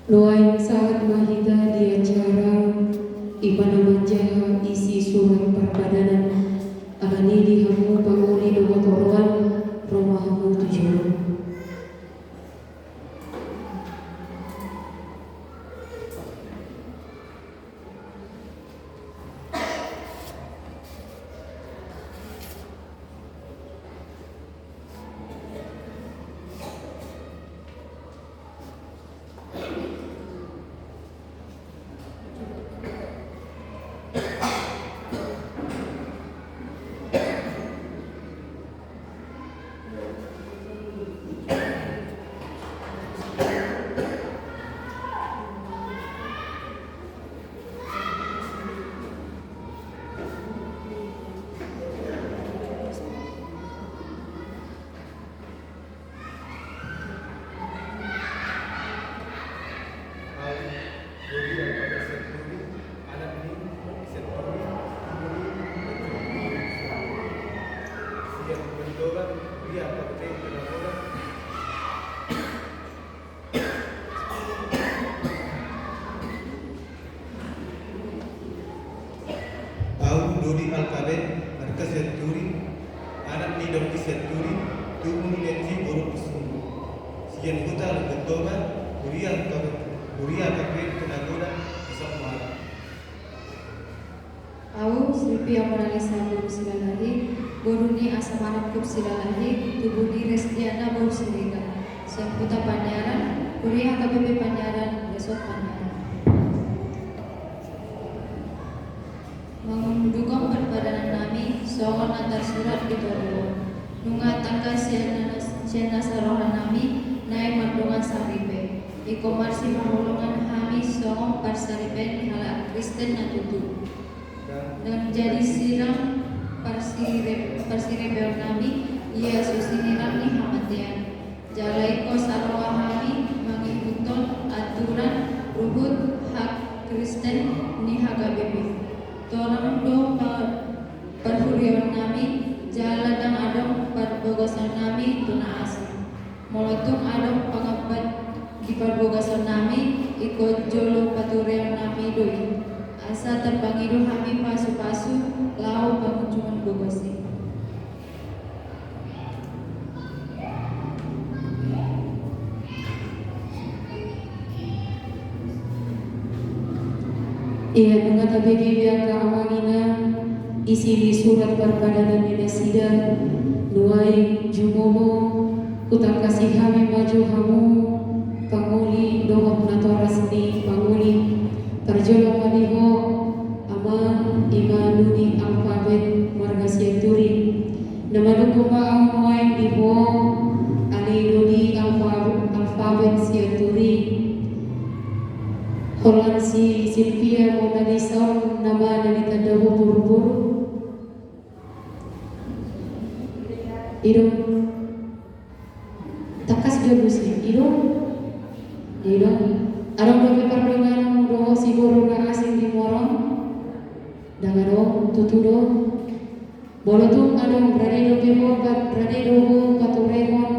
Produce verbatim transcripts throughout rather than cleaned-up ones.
Nuaeng sahat ma hita di acara i ma na manjaha isi surat parpadanan. Alani i di hamu pangoli dohot oroan, ro ma hamu tu jolo. Au, Dodi Alfabet Sianturi, anak ni Dodi Sianturi, tubu ni Sianturi. Sian Mandolan, Huria Kabupaten Nagoda. Au Dodi Alfabet, marga Sianturi, anak ni Dongki Sianturi, tubu ni Nensi boru Pusung. Sian huta Lumban Toba, Huria Kabupaten, Huria Kabupaten Nagoda, Desa Muara. Au Silvia Monalisa boru Silalahi, boru ni Asa Manungkup Silalahi, tubu ni Resdiana boru Siregar. Sian huta Paniaran, Huria H K B P Paniaran, Resort Paniaran. Mangundurhon parpadanan nami songon na tarsurat di toru on. Nunga tangkas sian na, sian nasa roha nami, naeng mardongan saripe. Ingkon marsihaholongan hami songon parsaripeon ni halak Kristen na tutu. Ndang jadi sirang parsire-, parsaripeon nami, ia so sinirang ni hamatean. Jala ingkon saroha hami mangihuthon aturan ruhut hak Kristen ni H K B P. Torang do pa-, parhuriaon nami, jala ndang adong parbagason nami tu na asing. Molo tung adong pangambat di parbagason nami, ingkon jolo patureon nami do i. Asa tarpangido hami pasupasu laho pangunjungan bagas i. Ia nunga tabege be angka amang inang isi ni surat parpadanan ni nasida, nuaeng jumomo, hutangkasi hami ma jo hamu pangoli dohot natoras ni pangoli. Parjolo ma di ho, Amang, i ma Dodi Alfabet marga Sianturi. Na manungkun ma au nuaeng di ho, ale Dodi Alfa-, Alfabet Sianturi. Holan si Silvia Monalisa on nama na ditanda ho boruboru. I do. Tangkas jolo si, i do. I do. Adong dope pardonganonmu dohot si boru na asing di Muara on? Ndang adong, tutu do. Molo tung adong, rade dope ho pat-, rade do ho paturehon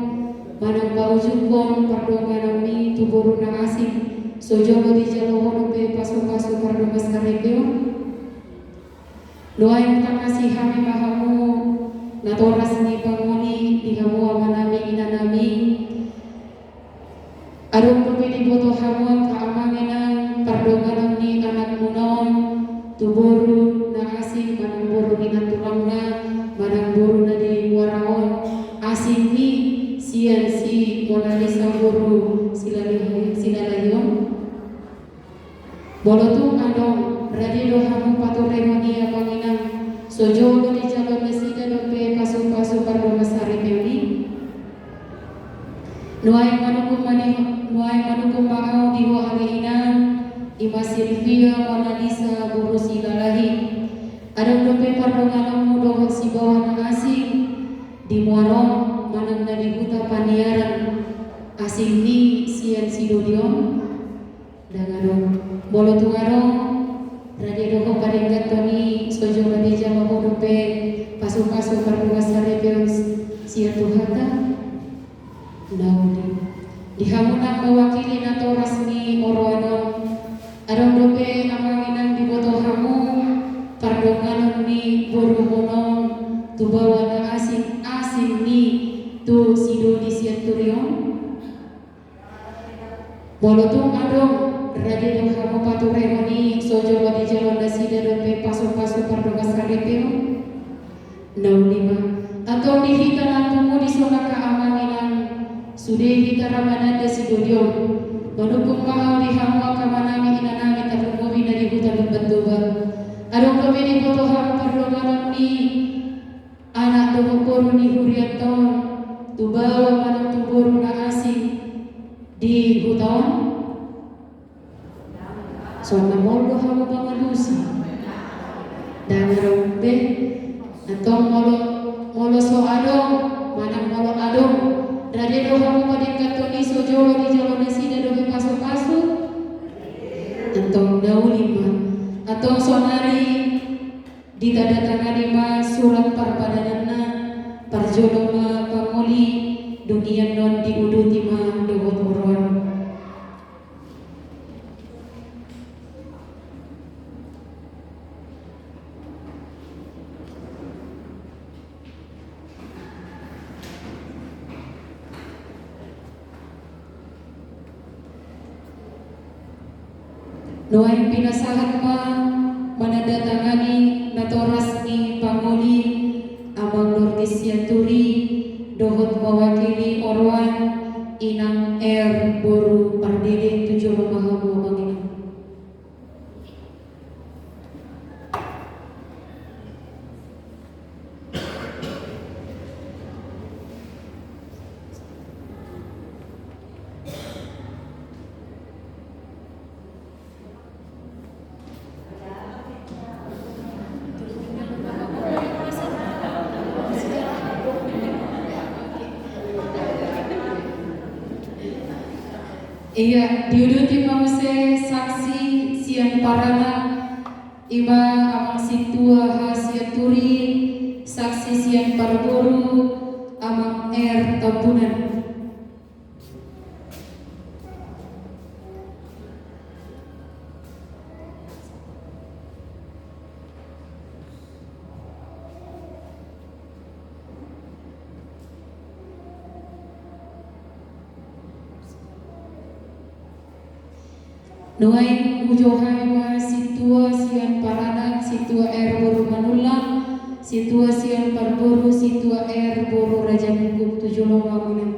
manang paujunghon pardonganonmi tu boru na asing, so jolo dijalo ho dope pasupasu pardongansaripeon? Nuaeng tangkasi hami ma hamu natoras ni pangoli di hamu amanami inanami. Adong dope diboto hamu angka amang inang pardonganon ni anakmuna on tu boru na asing manang boru ni nantulangna manang boru na di Muara on, asing ni sian si Monalisa boru Silalahi-, Silalahi on? Molo tung adong, rade do hamu paturehon i amang inang, so jolo dijalo nasida dope pasupasu pardongansaripeon i? Nuaeng manungkun ma di, nuaeng manungkun ma au di ho ale inang, i ma Silvia Monalisa boru Silalahi. Adong dope pardonganonmu dohot sibawa na asing di Muara on manang na di huta Paniaran, asing ni sian si Dodi on? Ndang adong. Molo tung adong, rade do ho padengganhon i, so jolo dijalo ho dope pasupasu pardongansaripeon sian Tuhanta? Nauli. Di hamu na mewakili natoras ni oroan on, adong dope amang inang diboto hamu pardonganon ni boruhon on tu baoa na asing, asing ni tu si Dodi Sianturi on? Molo tung adong, rade do hamu paturehon i so jolo dijalo nasida dope pasupasu pardongansaripeon? Na uli ma. Antong di hita na tubu di son angka amang inang, sude hita ra mananda si Dodi on. Manungkun ma au di hamu angka amanami inanami tarlumobi na di huta Lumban Toba. Adong dope diboto hamu pardonganon ni anak dohot boru ni hurianta on tu baoa manang tu boru na asing di huta on? Songon na molo hamu mangalusi. Ndang adong be. Antong molo, molo so adong, manang molo adong, rade do hamu padengganhon i so jolo dijalo nasida dope pasupasu? Antong na uli ma. Antong sonari ditandatangani ma surat parpadananna, parjolo ma pangoli, dung i annon diuduti ma dohot oroan. Nuaeng pinasahat ma manandatangani natoras ni pangoli Amang Dorgis Sianturi dohot mewakili oroan Inang R boru Pardede. Tu jolo ma hamu amang inang. Ia, diuduti ma muse saksi sian paranak, i ma Amang Sintua H Sianturi, saksi sian parboru Amang R Tambunan. Nuaeng hujou hami ma sintua sian paranak, Sintua R boru Manullang, sintua sian parboru, Sintua R boru Raja Nungkuk. Tu jolo ma hamu inang.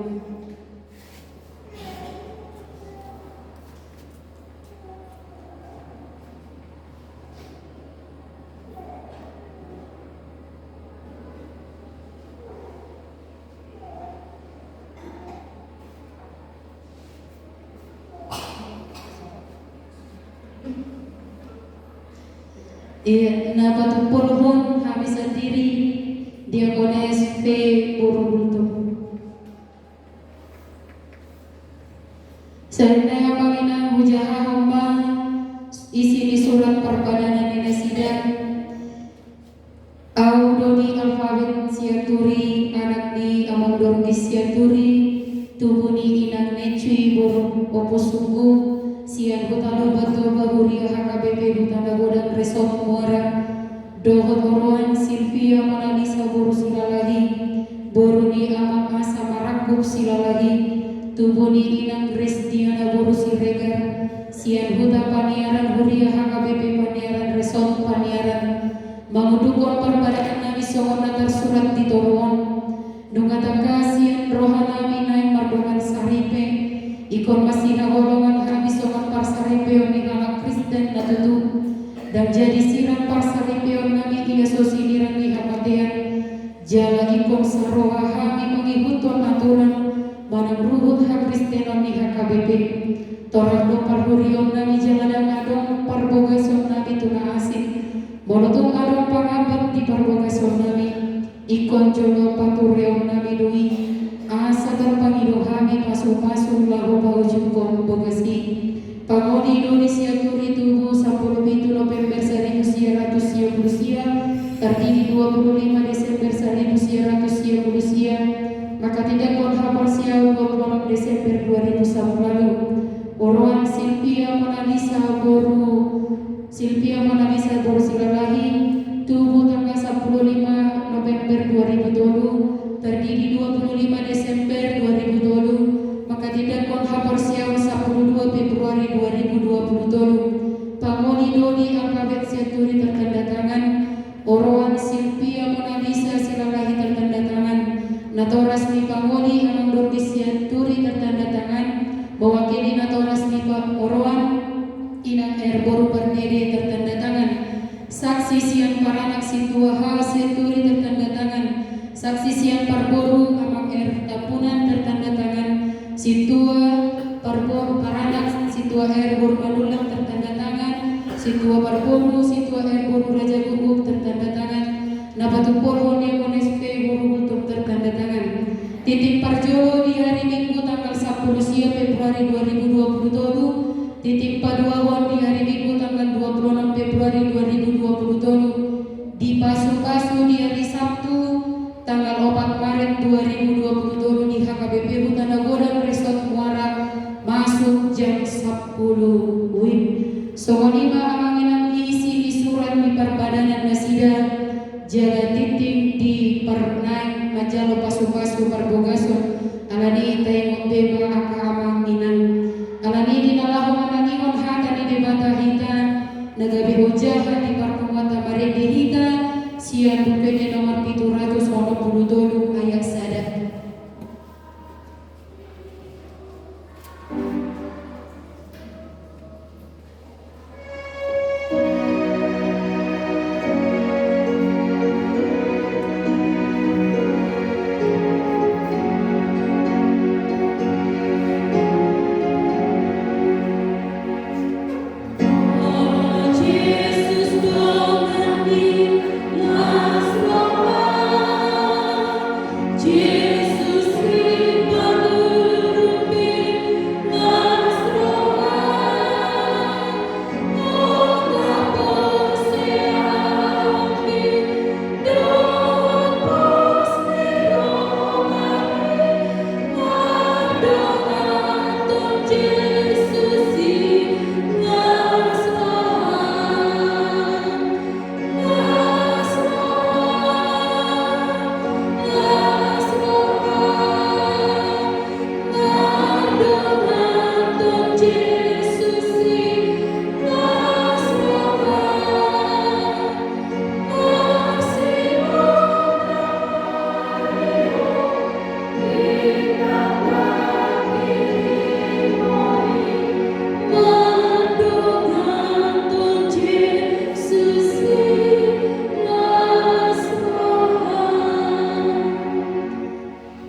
Ia, na patumpolhon hami sandiri, Diakones P boru Bultom. Saonari amang inang, hujahahon ma isi ni surat parpadanan ni nasida. Au Dodi Alfabet Sianturi, anak ni Amang Dorgis Sianturi, tubu ni Inang Necui boru Ompusunggu, sian Huta Lumban Toba, huria H K B P Huta Nagodang, Resort Muara, dohot oroan Silvia Monalisa boru Silalahi, boru ni Amang Asa Marangkup Silalahi, tubu ni Inang Gres Diana boru Siregar, sian Huta Paniaran, huria H K B P Paniaran, Resort Paniaran, mangundukhon parpadanan nami songon na tarsurat di toru on. Nunga tangkas sian roha nami naeng mardongan saripe, ingkon masihagolongan hami songon parsaripeon ni halak Kristen na tutu. Ndang jadi sirang parsaripeon nami ia so sinirang ni hamatean, jala ingkon saroha hami mangihuthon aturan manang ruhut hakristenon ni H K B P. Torang do parhuriaon nami jala ndang adong parbogason nami tu na asing. Molo tung adong pangambat di parbogason nami, ingkon jolo patureon nami do i, asa tarpangido hami pasupasu laho paujunghon bogas i. Pangoli Dodi Sianturi tubu sampulu pitu November saribu sia ratus sia pulu sia, tardidi dua pulu lima Desember saribu sia ratus sia pulu sia, Manghatindanghon haporseaon dua puluh enam Desember dua ribu sampulu ualu. Oroan Silvia Monalisa boru, Silvia Monalisa boru Silalahi, tubu tanggal sampulu lima November dua ribu tolu, tardidi dua puluh lima Desember dua ribu tolu, manghatindanghon haporseaon sampulu dua Februari dua ribu dua puluh tolu. Pangoli do di angka bet sianturi tertanda tangan, oroan Silvia Monalisa Silalahi tertanda tangan, natoras ni pangoli Amang Dordi Sianturi tertanda tangan, mewakili natoras ni pa-, oroan Inang R boru Pardede tertanda tangan, saksi sian paranak Sintua H Sianturi tertanda tangan, saksi sian parboru Amang R Tampunan tertanda tangan, Sintua parboru paranak Sintua R boru Manullang tertanda tangan, Sintua parboru Sintua R boru Raja Guguk tertanda tangan, na patumpolhon ni Amang S P boru Gultom tertanda tangan. Tintin parjolo di hari Minggu tanggal sampulu sia Februari dua ribu dua puluh tolu, tintin paduahon di hari Minggu tanggal dua puluh enam Februari dua ribu dua puluh tolu, dipasupasu di hari Sabtu tanggal opat Maret dua ribu dua puluh tolu di H K B P Huta Nagodang Resort Muara, masuk jam sampulu WIB. Songon i ma Amang Inang isi ni surat ni parpadanan nasida, jala tintin di parnaeng manjalo pasupasu parbagason, alani i taingot be ma angka Amang Inang. Alani i di na laho manangihon hata ni Debata hita, na gabe ojahan di parpunguanta marende hita, sian Buku Ende nomor pitu ratus onom pulu tolu ayat sada.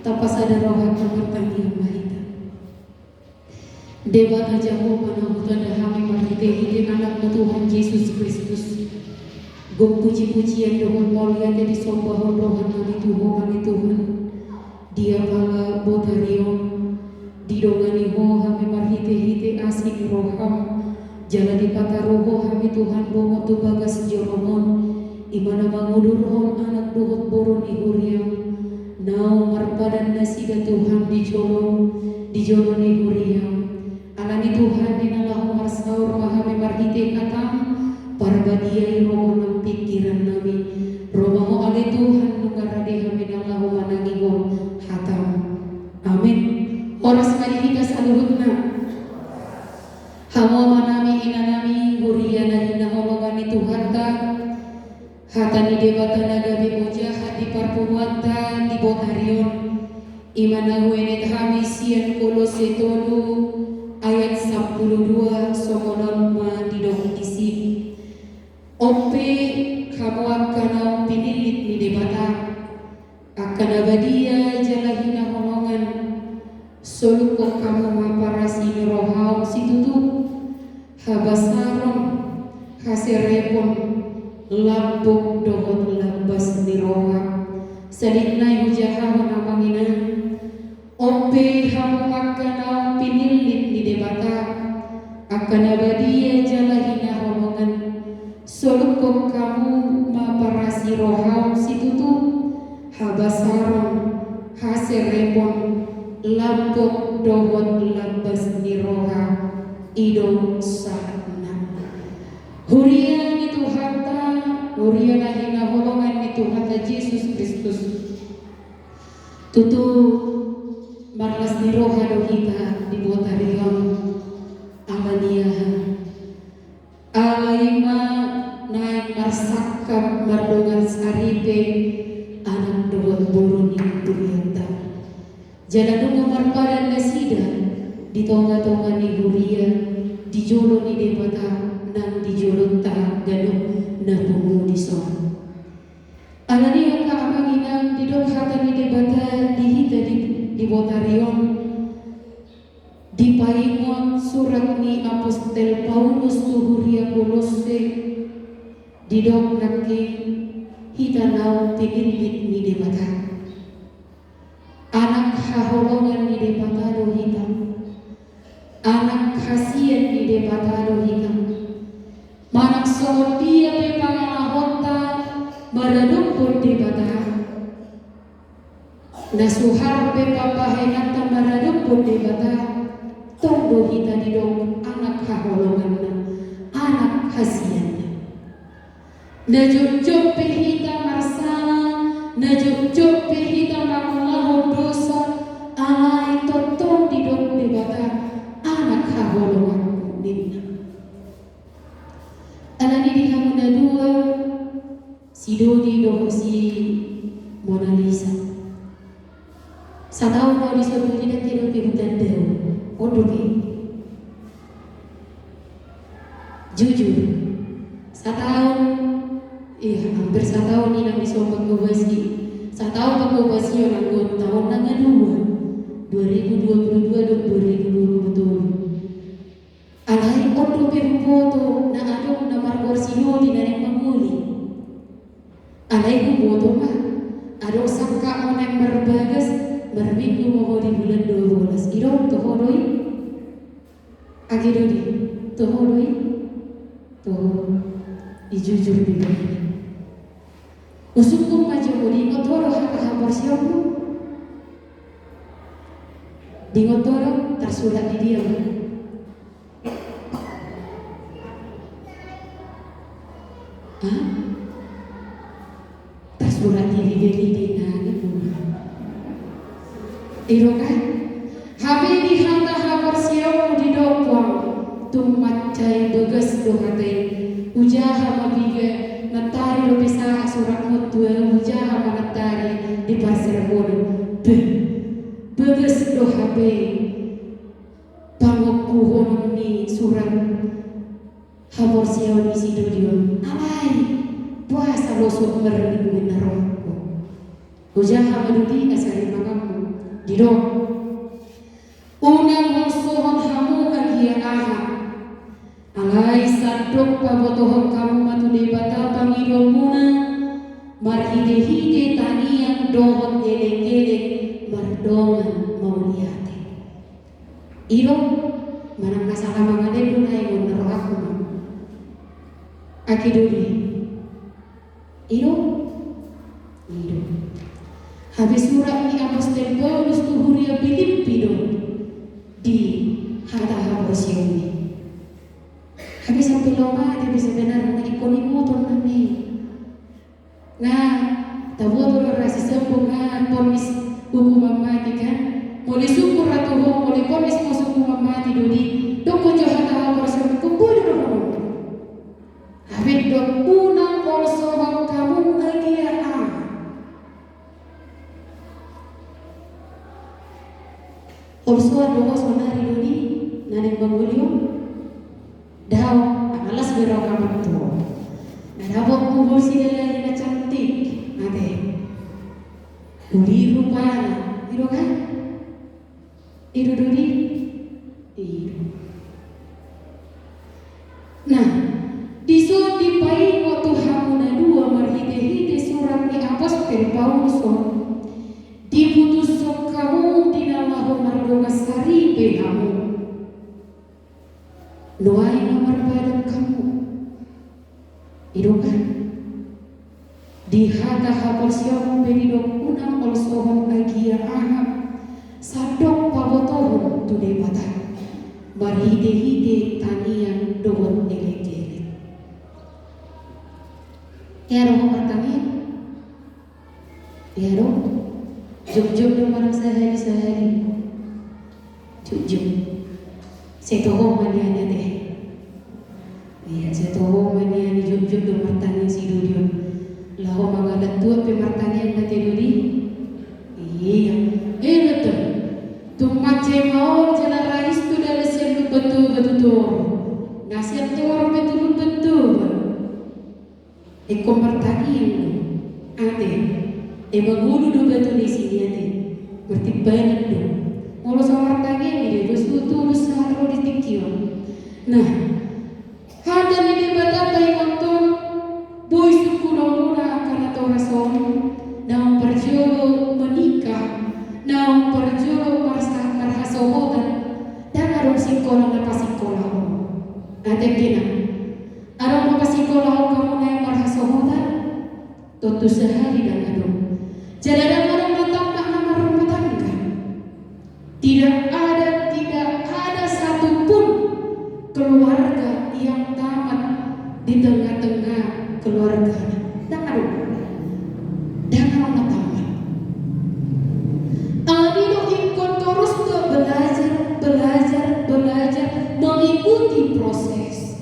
Tapasada roha, martangiang ma hita. Debata Jahowa, na hutanda hami marhitehite Anakmu Tuhan Jesus Kristus, gok pujipujian dohot mauliate disombahon rohanami tu Ho ale Tuhan. Di apala botari on, didongani Ho hami marhitehite asi ni roham, jala dipataru Ho hami Tuhan bongot tu bagas joroMon, i ma na mangudurhon anak dohot boru ni huriam, naung marpadan nasida Tuhan di jolo, di jolo ni huriam. Alani Tuhan, di na laho marsaor ma hami marhite hatam, parbadiai roha nang pingkirannami. Ro ma Ho ale Tuhan, nunga rade hami na laho manangihon hatam. Amen. Horas ma di hita saluhutna. Hamu amanami, inanami, huria na hinaholongan ni Tuhanta. Hata ni Debata na gabe ojahan di parpunguanta di botari on, i ma na huenet hami sian Kolose tolu ayat sampulu dua, songon on ma didok disi. On pe hamu angka naung pinillit ni Debata, angka na badia jala hinaholongan, solukhon hamu ma parasi ni rohaon situtu, habasaron, haserepon, lambok dohot lambas ni roha. Sahali nai hujahahon, amang inang. On pe hamu angka naung pinillit ni Debata, angka na badia jala hinaholongan, solukhon hamu ma parasi rohaon situtu, habasaron, haserep Ampuk dohot lambas ni roha i do sahatna. Huria ni Tuhanta, huria na hinaholongan ni Tuhanta Jesus Kristus. Tutu marlas ni roha do hita di botari on. Ala ni aha? Alai ma naeng marsangkap mardongan saripe anak dohot boru ni hurianta. Jala nunga marpadan nasida di tonga-tonga ni huria, di jolo ni Debata nang di jolonta ganup na pungu dison. Ala ni i angka amang inang, didok hata ni Debata di hita di, di botari on, dipaingot surat ni apostel Paulus tu huria Kolosse, didok nangkin hita naung pinillit ni Debata. Anak haholongan ni Debata do hita. Anak hasian ni Debata do hita. Manang songon dia pe pangalahonta maradophon Debata, na suhar pe pambahenanta maradophon Debata, tong do hita didok anak haholonganna, anak hasianna. Na jotjot pe hita marsala, na jotjot pe hita mangulahon dosa, alai tongtong didok Debata anak haholonganku ninna. Ala ni i di hamu na dua, si Dodi dohot si Mona Lisa. Sataon au dison, Dodi, ndang kedo pe hutanda au. On dope. Jujur. Sataon, iya, hampir sataon inang dison pangkobasion. Sataon pangkobasion, anggo taon na ngadua. Dua ribu dua puluh dua dohot dua ribu dua puluh tolu. Alai on dope huboto na adong na margoar si Dodi na naeng mangoli. Alai huboto ma, adong sangkapmu naeng marbagas, marminggu ma ho di bulan dua bolas. I do, toho do i? Age Dodi, toho do i? Toho. I jujur do i. Husungkun ma jo ho, diingot ho do hata haporseaonmu? Diingot ho do? Tarsurat di dia ma? Hah? Tarsurat di Bibel i, di na ni puna. I do kan? Hape di hata haporseaonmu didok, tung mansai bagas do hata i. Hujaha ma piga, nantari dope sahat suratmu tu ahu, hujaha ma nantari di parsermonon. Be, bagas do hape pangongkuhonon ni surat haporseaon ni si Dodi on. Alai boasa losok marminggu inna rohangku? Hujaha ma Dodi asa rimanganmu. Didok, unang holsohon hamu agia aha. Alai sandok pabotohon hamu ma tu Debata pangidoanmuna marhitehite tangiang dohot elekelek mardongan mauliate. I do, manang na sala mangalehon do naeng on na rohangku ma. Age Dodi. I do? I do. Hape surat ni apostel Paulus tu huria Pilippi do di hata haporseaon i. Hape sampe laho mate pe sebenarna, ingkon ingoton nama i. Nga taboto do ra si Sambo nga ponis hukuman mate kan. Molo isungkun ra tu ho, molo iponis ma hukuman mate Dodi, dokkon jo hata haporseaon i, ingkon boi do dohononmu. Hape didok unang holsohon hamu agia aha. Holsoan do ho saonari Dodi na naeng mangoli on? Daong, ala las be roham tu ho. Na dapot huhol sidalani na cantik, ate. Uli rupana, i do kan? I do Dodi? I do. Nah, dison dipaingot tu hamu na dua marhitehite surat ni apostel Paulus on, diputushon hamu di na laho mardongan saripe hamu. Nuaeng na marpadan hamu. I do kan? Di hata haporseaonmu pe didok unang holsohon agia aha. Sandok Sipabotohon tu Debata marhitehite tangiang dohot elekelek. Ia ro ho martangiang. Ia ro. Jotjot do manang sahali-sahali. Jotjot. Sai toho ma nian ate. Ia, sai toho ma nian, jotjot do martangiang si Dodi on. Laho mangalap Tuhan pe martangiang ate Dodi. Ia. Eh, betul. Tung mancai maol jala rais tu dalan sian Lumban Toba tu toru. Na sian toru pe tu Lumban Toba. Ingkon martangiang do. Ate. Emang ulu do batu ni sini ate. Martimbangan do. Molo so martangiang i do, so tulus sahat ro di tingki on. Nah, hata ni Debata taingothon, boi sungkunonmuna angka natoras on, naung parjolo menikah, naung parjolo marsa-, marhasohotan, ndang adong sikola na pasingkolahon. Ate, ate na. Adong na pasingkolahon hamu na marhasohotan? Tontu sahali ndang adong. Jala ndang adong na tamat na marrumah tangga. Tidak ada, tidak ada satu pun keluarga yang tamat di tengah-tengah keluarganya. Ndang adong. Ndang adong na tamat. Alani do ingkon torus do belajar, belajar, belajar, mengikuti proses.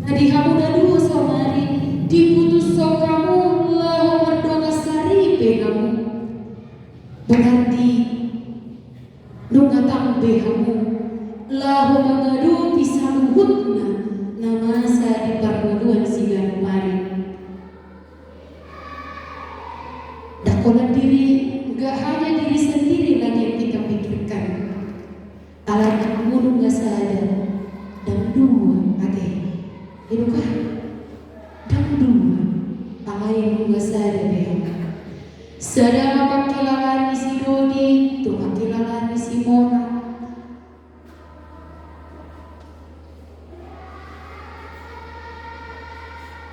Na di hamu na dua saonari, diputushon hamu laho mardongan saripe hamu. Berarti nunga tang be hamu laho mangadopi saluhutna na masa di parngoluan siganup ari. Ndang holan diri, nggak hanya diri sendiri lagi yang kita pikirkan. Alai hamu nunga sada, ndang dua, ate. I do kan? Ndang dua. Alai nunga sada be hamu. Sada ma pangkilalaan ni si Dodi tu pangkilalaan ni si Mona.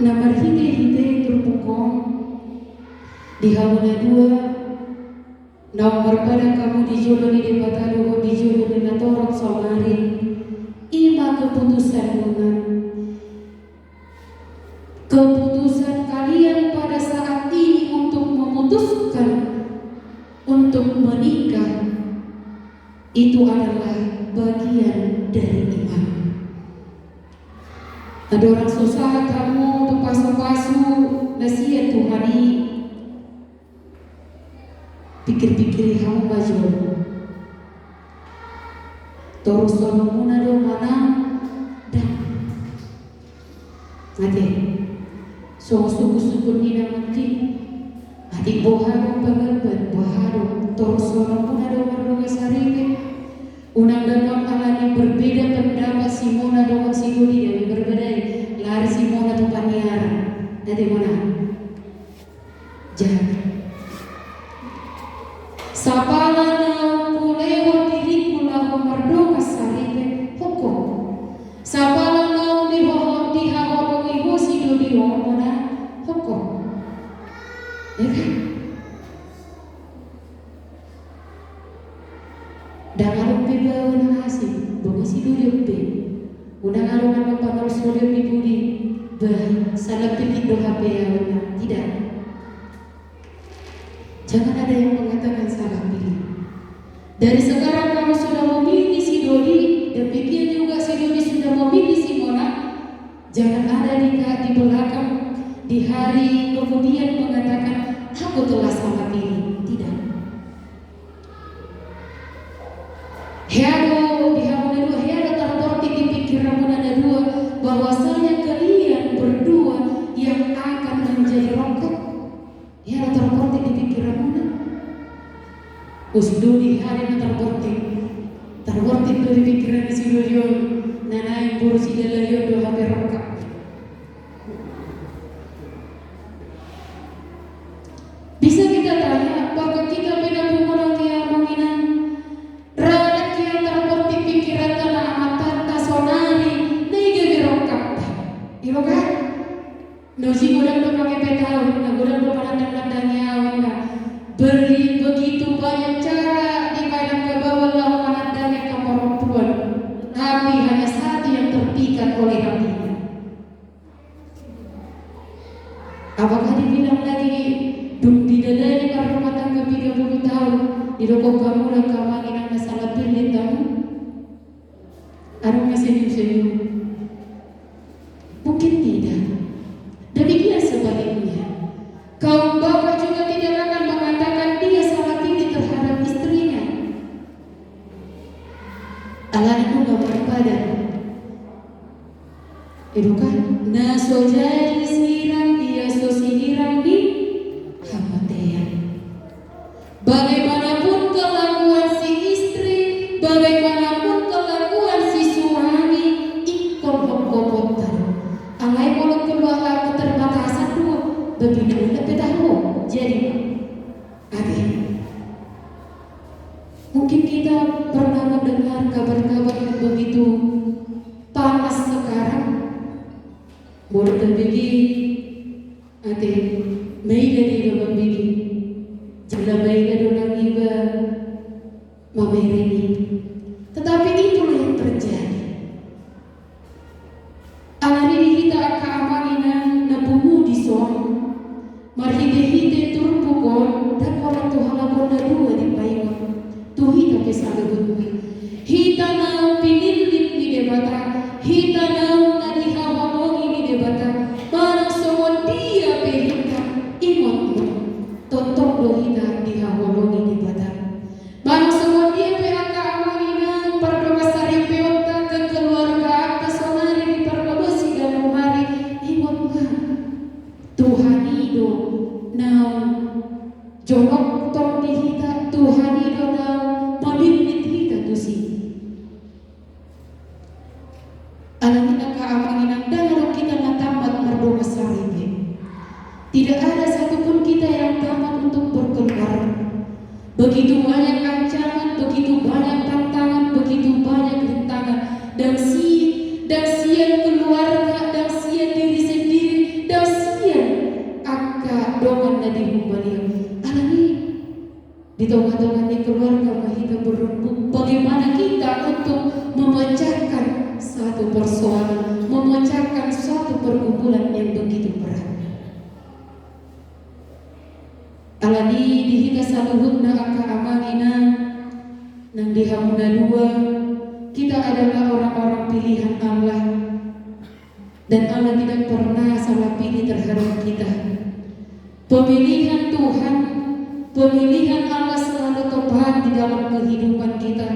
Na marhitehite turpuk on, di hamu na dua, naung marpadan hamu di jolo ni Debata dohot di jolo ni natorop saonari, i ma keputusanmuna. Keputusan kalian pada saat ini untuk memutuskan untuk menikah itu adalah bagian dari iman. Andorang so sahat hamu tu pasupasu na sian Tuhan i, pikir-pikiri hamu ma jolo. Torushononmuna do manang ndang? Ate. Songon sungkun-sungkun ni na mati. Ate, boha do panggabean, boha do, torushononmuna do mardongan saripe? Unang dohot alani berbeda pendapat si Mona dohot si Dodi, dang berbeda i. Lari si Mona tu paniaran. Ate, Mona. Jadi, sapala naung hulehon diringku laho mardongan saripe, hongkon. Sapala naung diho-, dihaholongi ho si Dodi on, Mona, hongkon. Ya kan? Ndang adong pe baoa na asing, dung i si Dodi on pe. Unang adong na pangolus holong ni Dodi, bah, salah pilih do hape ahu, na, tidak. Jangan ada yang mengatakan salah pilih. Dari sekarang kamu sudah memilih si Dodi, demikian juga si Dodi sudah memilih si Mona, jangan ada di, di belakang, di hari kemudian mengatakan, "Aku telah salah pilih." Tidak. Hea do di hamu na dua, hea do tarbortik di pingkiranmuna na dua, bahwasanya kalian berdua yang akan menjadi rongkap? Hea do tarbortik di pingkiranmuna? Us, Dodi, hea do na tarbortik. Tarbortik do di pingkiran ni si Dodi on, na naeng boru si Dalahi on do hape rongkap. Bisa kita tanya, apakah kita pe na pungunan, hea amang inang, ra nangkin tarbortik pingkiranta na amantanta saonari, na i gabe rongkapta? I do kan? Nauli godang do mangepe ahu, na godang do manandang-nandangi ahu, na beri begitu banyak cara dipainang kabawan laho hanya satu yang terpikat oleh hatinya. Apakah dibilang lagi, dung didalani marrumah tangga piga puluh tahun, didok hamu angka amang inang na sala pillit hamu? Adong na senyum-senyum. Mungkin tidak. Demikian sebaliknya. Kaum bapak juga tidak akan mengatakan dia salah pilih terhadap istrinya. Alana nunga marpadan. I do kan? Na so jadi sirang ia so sirang ni hamutean. Bagaimanapun kelakuan si istri, bagaimanapun kelakuan si suami, ingkon hongkoponta do. Alai molo keluar keterbatasan do, bebina udah petaho. Jadi, ate. Mungkin kita pernah mendengar kabar-kabar yang begitu panas sekarang. Molo tabege, ate, maila do iba mambege. Jala maila do nang iba mamereng i. Tetapi itulah yang terjadi. Alani di hita angka amang inang na pungu dison, marhite-hite turpuk on, ndang holan tu halak on na dua dipaingot. Tu hita pe saluhutna. Hita naung pinillit ni Debata, hita naung na dihaholongi ni Debata, manang songon dia pe hita, ingot ma. Tongtong do hita dihaholongi Debata. Manang songon dia pe angka amang inang pardongansaripeonta, kekeluargaanta saonari diparmolosi ganup ari, ingot ma. Tuhan i do naung jonok tong di hita, Tuhan i do naung mamillit hita tusi. Alani angka amang inang, ndang adong hita na tamat mardongansaripe. Tidak ada satupun kita yang tamat untuk berkeluarga. Begitu banyak ancaman, begitu banyak tantangan, begitu banyak rintangan. Ndang si, ndang sian keluarga, ndang sian diri sendiri, ndang sian angka dongan na di humbalian. Alani di tengah-tengah ni keluarga ma hita berembuk. Bagaimana kita untuk memecahkan satu persoalan, memecahkan satu pergumulan yang begitu berat? Alani di hita saluhutna angka amang inang, nang di hamu na dua, kita adalah orang-orang pilihan Allah. Dan Allah tidak pernah salah pilih terhadap kita. Pemilihan Tuhan, pemilihan Allah selalu tepat di dalam kehidupan kita.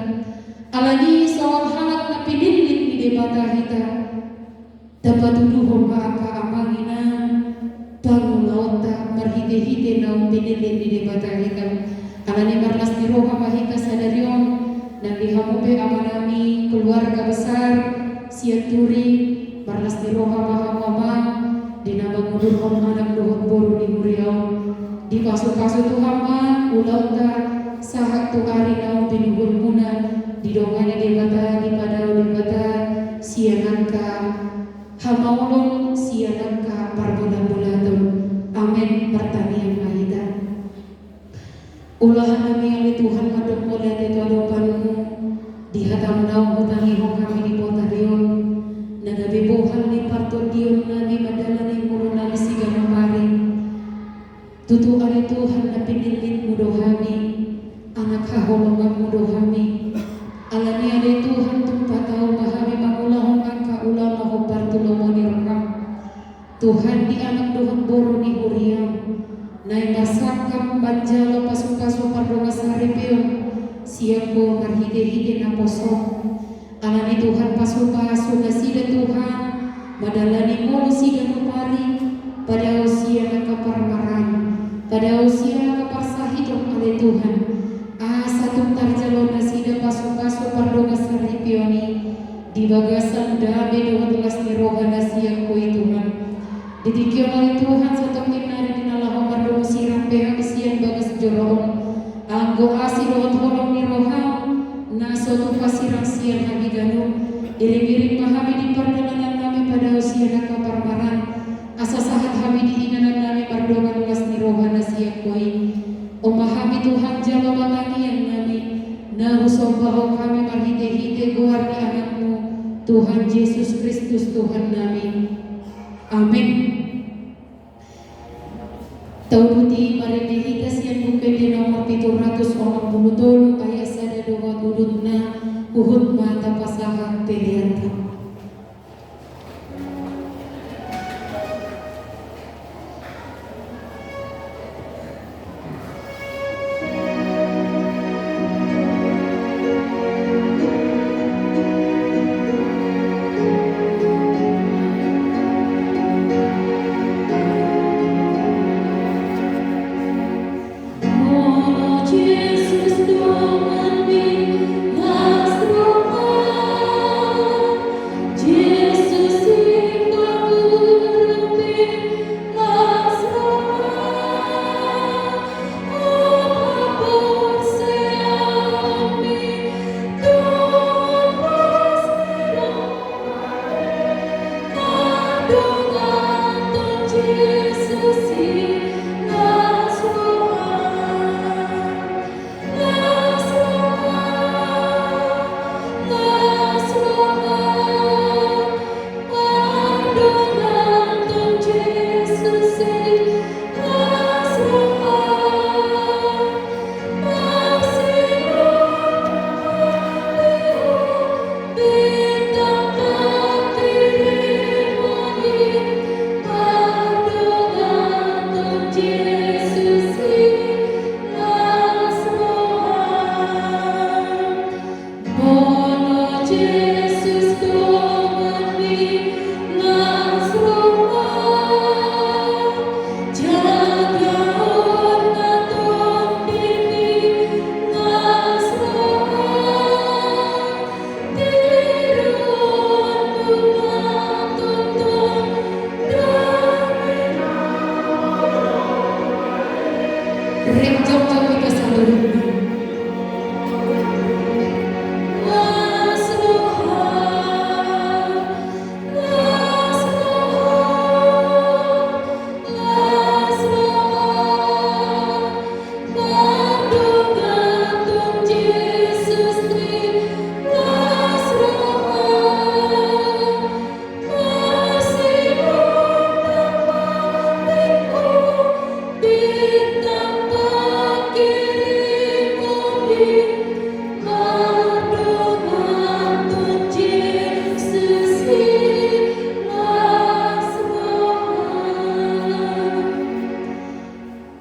Alani songon halak na pinillit ni Debata hita. Tapatuduhon ma angka amang inang pangulaonta marhite-hite naung pinillit ni Debata hita. Alani marlas ni roha ma hita sadari on, nang di hamu pe amanami keluarga besar Sianturi, marlas ni roha ma hamu amang, di na mangudurhon anak dohot boru ni huria on. Dipasu-pasu Tuhan ma ulaonta sahat tu ari naung pinuhutmuna, didongani Debata, dipadao Debata sian angka hamaolon, sian angka parbolat-bolaton. Amen. Martangiang ma hita. Ulahan nami ale Tuhan mandok mauliate tu adopanmu, di hatamu naung hutangihon hami di potari on, na gabe bohal ni partondionnami mandalani ngolunami siganup ari. Tutu ale Tuhan na pinillitmu do hami, anak haholonganmu do hami. Alani ale Tuhan tung patau ma hami mangulahon angka ulaon na hombar tu lomo ni roham. Tuhan di anak dohot boru ni huriam, naeng marsangkap manjalo pasu-pasu pardongansaripeon sian Ho marhite-hite naposom. Alani Tuhan pasu-pasu nasida Tuhan, mandalani ngolu siganup ari, padao sian angka parmaraan, padao sian angka parsahiton ale Tuhan. Asa tung tarjalo nasida pasu-pasu pardongansaripeon i, di bagasan dame dohot las ni roha na sian Ho i Tuhan. Di tingki on ale Tuhan satongkin nari di na laho mardomu sirang pe hami sian bagas joro on. Anggo asi dohot holong ni roham, na so tupa sirang sian hami ganup. Iring-iring ma hami di pardalanannami padao sian angka parmaraan. Asa sahat hami di inganannami mardongan las ni roha na sian Ho i. On ma hami Tuhan jalo ma tangiangnami, na husombahon hami marhite-hite goar ni anakmu, Tuhan Jesus Kristus Tuhan nami. Amen. Tauduti marende hita sian Buku Ende nomor pitu ratus onom pulu tolu, ayat sada dohot udutna, huhut ma tapasahat pelean.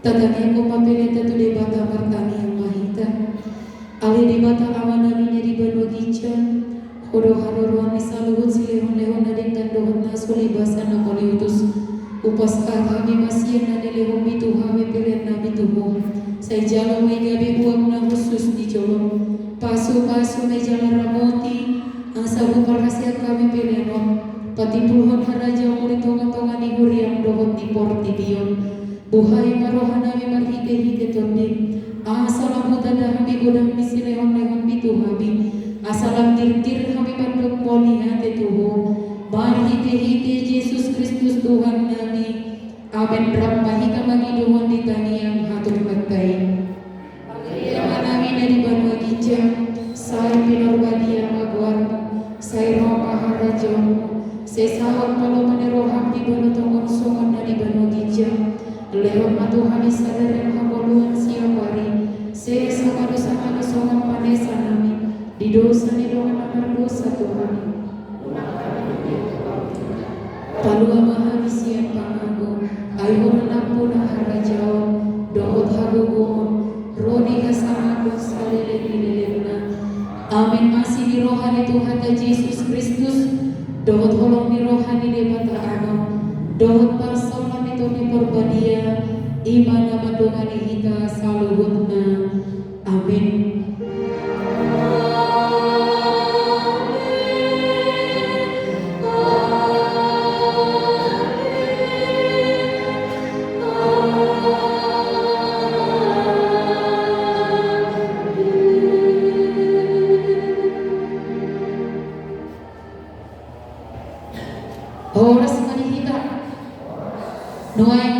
Tatangiangkon ma peleanta tu Debata. Martangiang ma hita. Ale Debata Amanami na di banua ginjang, Ho do haroroan ni saluhut silehonlehon na denggan dohot na so libasan na mauliutus. Hupasahat hami ma sian na nilehonmi tu hami peleannami tu Ho. Sai jalo ma i gabe uap na hushus di jolom. Pasupasu ma i jala ramoti, asa huparhaseang hami pelean on patimbulhon harajaonmu di tongatonga ni huriam dohot di portibi on. Buhai ma rohanami marhitehite Tondim, asa lam hutanda hami godang ni silehonlehonmi tu hami, asa lam girgir hami mandok mauliate tu Ho, marhitehite Jesus Kristus Tuhannami. Amen. Rap ma hita mangidohon di tangiang hatubuanta i. Amanami na di banua ginjang, sai pinarbadia ma goarmu, sai ro ma harajaonmu, sai saut ma lomo ni roham di banua tonga on songon na di banua ginjang. Lehon ma tu hami sadari on hangoluan siapari, sesa ma dosanami songon panesanami di dosa ni dongan na mardosa tu hami. Palua ma hami sian pangago, ai Ho do nampuna harajaon dohot hagogoon ro di hasangapon saleleng ni lelengna. Amen. Asi ni roha ni Tuhanta Jesus Kristus, dohot holong ni roha ni Debata Ama, dohot parsaoran ni Tondi Porbadia, i ma na mandongani hita saluhutna. Amen. Horas ma di hita. Nuaeng